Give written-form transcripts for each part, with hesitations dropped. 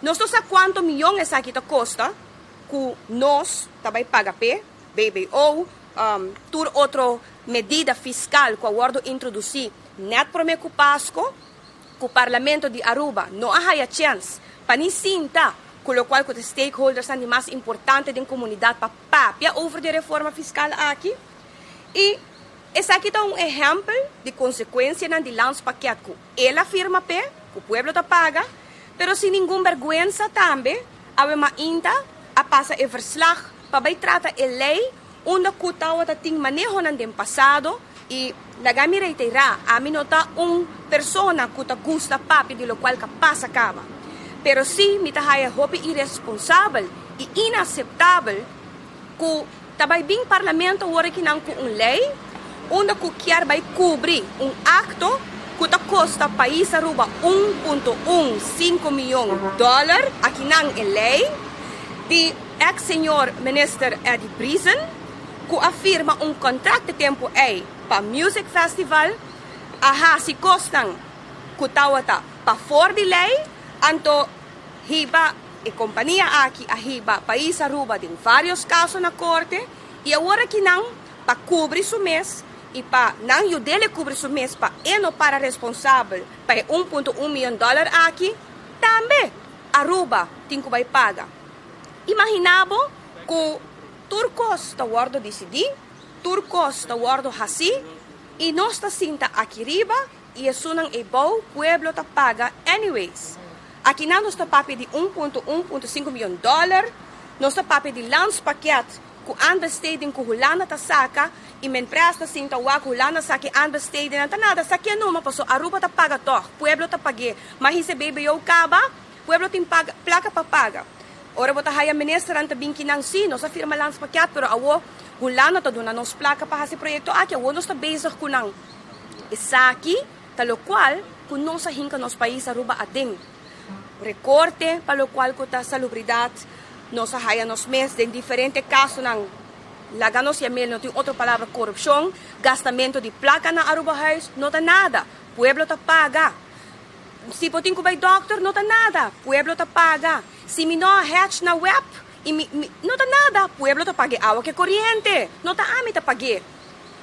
Nos no sa cuanto miyon esaki ta costa cu nos ta bay paga p'e, BBO, tur otro medida fiscal cu a wordo introduci net prome cu Pasco, cu Parlamento di Aruba no a haya chens pa ni sinta cu locual cu e stakeholdersnan di mas importante den comunidad pa papia over di reforma fiscal aki. Y esaki ta un ehempel di consecuencianan di landspakket cu el a firma p'e, cu pueblo ta paga, pero sin ningun berguensa tambe, awe mainta a pasa e verslag pa bay trata e ley unda cu tawata tin manehonan den pasado. Y laga mi reitera, ami no ta un persona cu ta gusta papia di locual cu a pasa caba. Pero si mi ta haya hopi irresponsabel y inaceptabel cu ta bay bin Parlamento awor akinan cu un ley unda cu kier bay cubri un acto cu ta costa pais Aruba 1.15 miyon dollar, akinan e ley di ex-señor minister Eddie Briesen, cu a firma un contract di tempo ey pa Music Festival, a hasi cosnan cu tawata pafor di ley, anto hiba e compania aki a hiba pais Aruba den varios caso na corte, y awor akinan pa cubri su mes y pa nan yud'e cubri su mes pa e no para responsabel pa 1.1 miyon dollar aki, tambe Aruba tin cu bay paga. Imagina bo cu tur cos ta wordo dicidi, tur cos ta wordo haci, y nos ta sinta aki riba y esunnan eybo, pueblo ta paga anyways. Aki nos ta papia di 1.1.5 miyon dollar, nos ta papia di landspakket cu aanbesteding cu Hulanda ta saca y men presta sinta wak Hulanda saki aanbesteding ta nada saki numa paso Aruba ta paga toch, pueblo ta paga. Mas hise BBO caba, pueblo tin paga, placa pa paga. Ora bo ta haya minister anta binki nang si, nos a firma landspakket, pero awo Hulanda ta duna nos placa pa hasi proyecto aki, awo nos ta bezig cu nan. Esaki, ta locual cu nos a hinca nos pais Aruba aden. Recorte pa locual cu ta salubridad, nos a haya nos mes den diferente casonan, laga nos yam'e, no tin otro palabra, corupcion, gastamento di placa na Aruba Huis, no ta nada. Pueblo ta paga. Si bo tin cu bay doctor, no ta nada. Pueblo ta paga. Si mi no hatch na web, y mi, no ta nada. Pueblo ta paga awa cu coriente. No ta ami ta paga.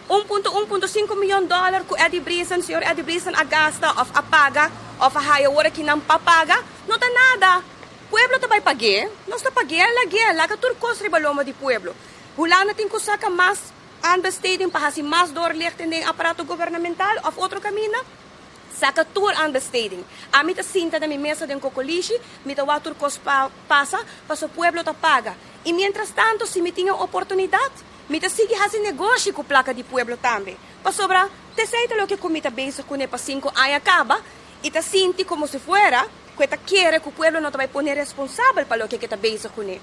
1.1.5 miyon dollar cu Eddie Briesen, señor Eddie Briesen a gasta of a paga of a haya ora cu nan pa paga, no ta nada. Pueblo ta bay paga, nos ta paga, laga, laga tur cos riba lomba di pueblo. Hulanda tin cu saca mas aanbesteding pa hasi mas doorlichting den aparato gubernamental of otro caminda. Saca tur aanbesteding. Ami ta sinta na mi mesa den Cocolishi, mi ta wak tur cos pa pasa, paso pueblo ta paga. Y mientras tanto, si mi tin e oportunidad, mi ta sigui hasi negoshi cu placa di pueblo tambe. Pasobra, t'esey ta loke cu mi ta bezig cu ne pa 5 aña caba, y ta sinti como si fuera, cu ta kere cu pueblo no ta bay pone responsabel pa loke cu ta bezig cu ne.